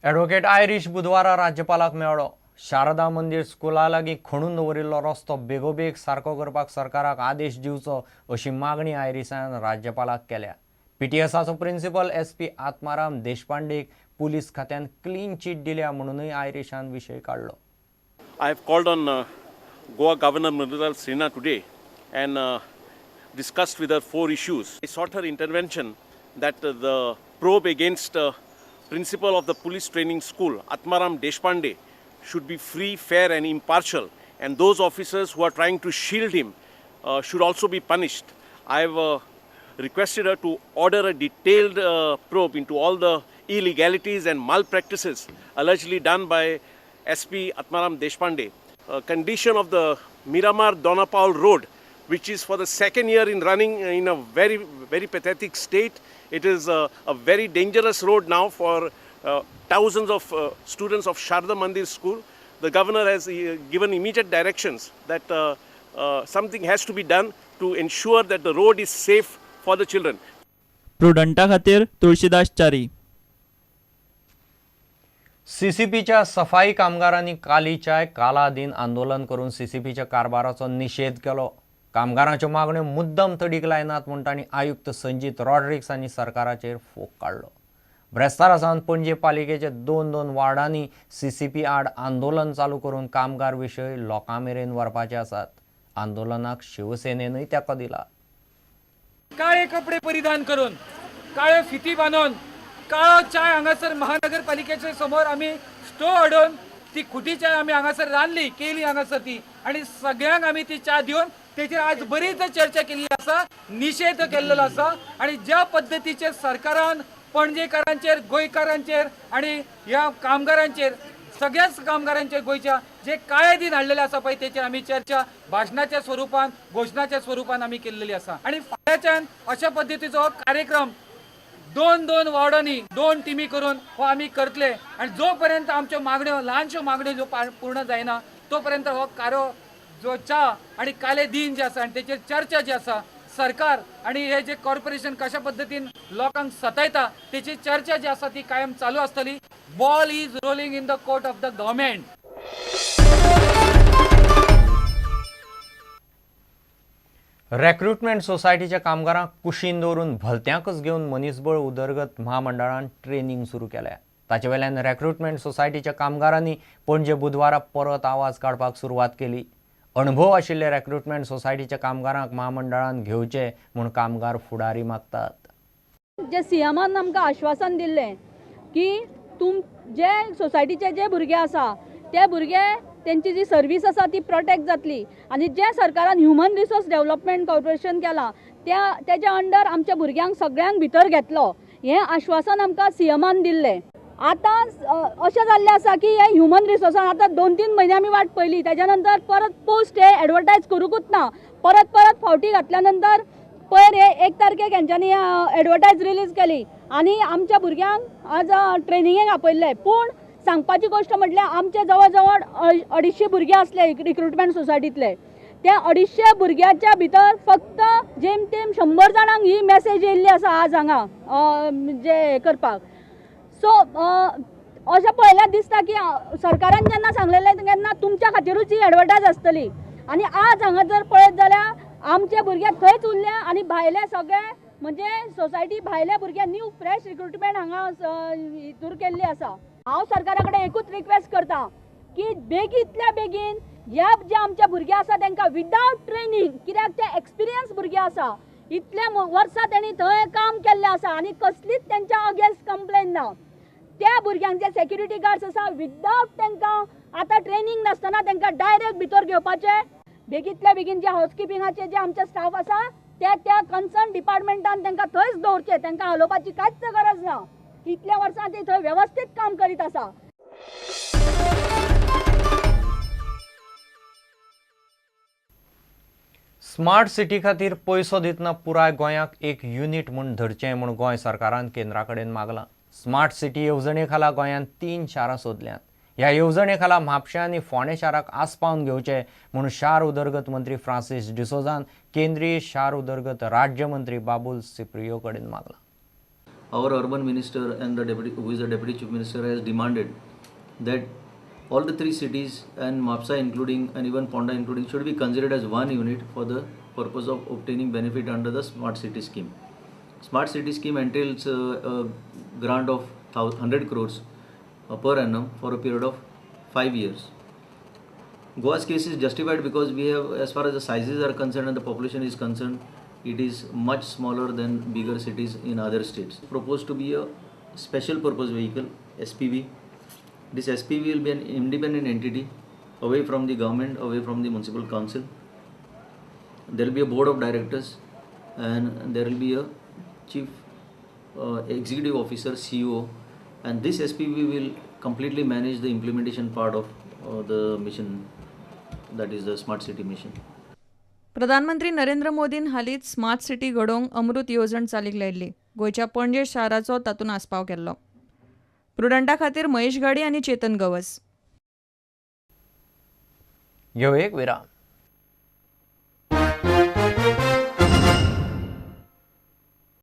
Advocate Irish बुधवारा राज्यपालाक मेळ्ळो. शारदा मंदीर स्कुला लागीं खणून दवरिल्लो रस्तो बेगोबेग सारको करपाक सरकाराक आदेश दिवचो अशी मागणी आयरीशान राज्यपालाक केल्या. पीटीएसाचो प्रिन्सिपल एसपी आत्माराम देशपांडेक पुलीस खात्यान क्लीन चीट दिल्या म्हणूनय आयरीशान विशय काडलो. I have called on Goa Governor Mridula Sinha today and discussed with her four issues. I sought her intervention that the probe against principal of the police training school, Atmaram Deshpande, should be free, fair and impartial, and those officers who are trying to shield him should also be punished. I have requested her to order a detailed probe into all the illegalities and malpractices allegedly done by SP Atmaram Deshpande. Condition of the Miramar Dona Paul Road, which is for the second year in running in a very, very pathetic state. It is a very dangerous road now for thousands of students of Sharda Mandir School. The governor has given immediate directions that something has to be done to ensure that the road is safe for the children. प्रुडंटा खातीर तुळशीदास च्यारी. सीसीपीच्या सफाई कामगारांनी काली चाय काला दिन आंदोलन करून सीसीपीच्या कारभाराचो निशेध केलो. कामगारांच्यो मागण्यो मुद्दम तडीक लायनात म्हूण तांणी आयुक्त संजीत रॉड्रिक्स आनी सरकाराचेर फोग काडलो. ब्रेस्तारा सावन पणजे पालिकेच्या दोन दोन वार्डांनी सीसीपी आड आंदोलन चालू करून कामगार विशय लोकां मेरेन व्हरपाचे आसात. आंदोलनाक शिवसेनेनूय तेंको दिला. काळे कपडे परिधान करून, काळे फिती बांदून, काळो चाय हांगासर महानगरपालिकेच्या समोर आमी स्टोव हाडून ती खुटी चाय आमी हांगासर रांदली केली हांगासर ती, आनी सगळ्यांक आमी ती च्या दिवन तेचेर आज बरीच चर्चा केल्ली आसा, निशेध केल्लो आसा. आनी ज्या पद्दतीचे सरकारान पणजेकारांचेर, गोंयकारांचेर आनी ह्या कामगारांचेर, सगळ्याच कामगारांचेर गोंयच्या जे काळे दिन हाडलेले आसा पळय, तेचेर आमी चर्चा भाशणाच्या स्वरुपान, घोशणाच्या स्वरुपान आमी केल्लेली आसा. आनी फाल्यांच्यान अशा पद्दतीचो कार्यक्रम दोन दोन वॉर्डांनी दोन टिमी करून हो आमी करतले. आनी जो पर्यंत आमच्यो मागण्यो, ल्हानश्यो मागण्यो ज्यो पूर्ण जायना तो पर्यंत हो कारो जो च्या आनी काले दिन जे आसा आनी तेचेर चर्चा जी आसा, सरकार आनी हे जे कॉर्पोरेशन कशा पद्दतीन लोकांक सतायता तेची चर्चा जी आसा ती कायम चालू आसतली. Ball is rolling in the court of the government. Recruitment सोसायटीच्या कामगारांक कुशीन दवरून भलत्यांकच घेवन मनीसबळ उदरगत म्हामंडळान ट्रेनींग सुरू केल्या. ताचे वेल्यान रेक्रुटमेंट सोसायटीच्या कामगारांनी पणजे बुधवारा परत आवाज काडपाक सुरवात केली. अणभव आशिल्ले रेक्रुटमेंट सोसायटीच्या कामगारांक म्हामंडळान घेवचे म्हूण कामगार फुडारी मागतात. जे सीएमान आमकां आश्वासन दिल्लें की तुम जे सोसायटीचे जे भुरगे आसा ते भुरगे तेंची जी सर्वीस आसा ती प्रोटेक्ट जातली, आनी जे सरकारान ह्युमन रिसोर्स डेवलपमेंट कॉर्पोरेशन केलां त्या तेज्या अंडर आमच्या भुरग्यांक सगळ्यांक भितर घेतलो हें आश्वासन आमकां सीएमान दिल्लें. आतां अशें जाल्लें आसा की हे ह्युमन रिसोर्सान आतां 2-3 म्हयने आमी वाट पळयली, तेज्या नंतर परत पोस्ट हे एडवर्टायज करूंकूच ना. परत परत फावटी घातल्या नंतर पयर हे 1 तारखेक हेंच्यांनी एडवर्टायज रिलीज केली आनी आमच्या भुरग्यांक आज ट्रेनिंगेक आपयल्लें. पूण सांगपाची गोश्ट म्हटल्यार आमचे जवळ जवळ 250 भुरगे आसले रिक्रुटमेंट सोसायटींतले, त्या 250 भुरग्यांच्या भितर फक्त जेमतेम 100 जाणांक ही मॅसेज येयल्ली आसा आज हांगा जे करपाक. सो अशें पळयल्यार दिसता की सरकारान जेन्ना सांगलेलें तेन्ना तुमच्या खातीरूच ही एडवर्टायज आसतली, आनी आज हांगा जर पळयत जाल्यार आमचे भुरगे थंयच उरले आनी भायले सगळे म्हणजे सोसायटी भायले भुरगे न्यू फ्रेश रिक्रुटमेंट हांगा हितूर केल्ली आसा. हांव सरकारा कडेन एकूच रिक्वेस्ट करता की बेगींतल्या बेगीन ह्या जे आमचे भुरगे आसा तांकां विदावट ट्रेनींग, कित्याक ते एक्सपिरियन्स भुरगे आसा, इतले वर्सां तेणी थंय काम केल्लें आसा आनी कसलीच तेंच्या अगेन्स्ट कंप्लेन ना, त्या भुरग्यांक जे सेक्युरिटी गार्ड्स आसा विदावट तांकां आतां ट्रेनींग नासतना तांकां डायरेक्ट भितर घेवपाचें. बेगींतल्या बेगीन जे हावसकिपिंगाचे जे आमचे स्टाफ आसा ते त्या कन्सर्न डिपार्टमेंटान तांकां थंयच दवरचे, तांकां हालोवपाची कांयच गरज ना. इतल्या वर्सां ते थंय वेवस्थीत काम करीत आसा. स्मार्ट सिटी खातीर पयसो दितना पुराय गोंयाक एक युनिट म्हूण धरचें म्हूण गोंय सरकारान केंद्रा कडेन मागलां. स्मार्ट सिटी येवजणे खाला गोंयांत 3 शारां सोदल्यांत. ह्या येवजणे खाला म्हापशें आनी फोंडें शाराक आसपावन घेवचें म्हूण शार उदरगत मंत्री फ्रांसीस डिसोजान केंद्रीय शार उदरगत राज्यमंत्री बाबूल सिप्रियो कडेन मागलां. Our urban minister and the deputy, who is the deputy chief minister, has demanded that all the three cities and Mapsa including and even Ponda including should be considered as one unit for the purpose of obtaining benefit under the smart city scheme. Smart city scheme entails a grant of 100 crores per annum for a period of 5 years. Goa's case is justified because we have, as far as the sizes are concerned and the population is concerned, it is much smaller than bigger cities in other states. Proposed to be a special purpose vehicle, SPV. This SPV will be an independent entity away from the government, away from the municipal council. There will be a board of directors and there will be a chief executive officer, CEO, and this SPV will completely manage the implementation part of the mission, that is the smart city mission. प्रधानमंत्री नरेंद्र मोदीन हालींच smart city घडोवंक अमृत येवजण चालीक लायिल्ली. गोंयच्या पणजे शाराचो तातूंत आस्पाव केल्लो. प्रुडंटा खातीर महेश घाडी आनी चेतन गवस. घेवया एक विराम.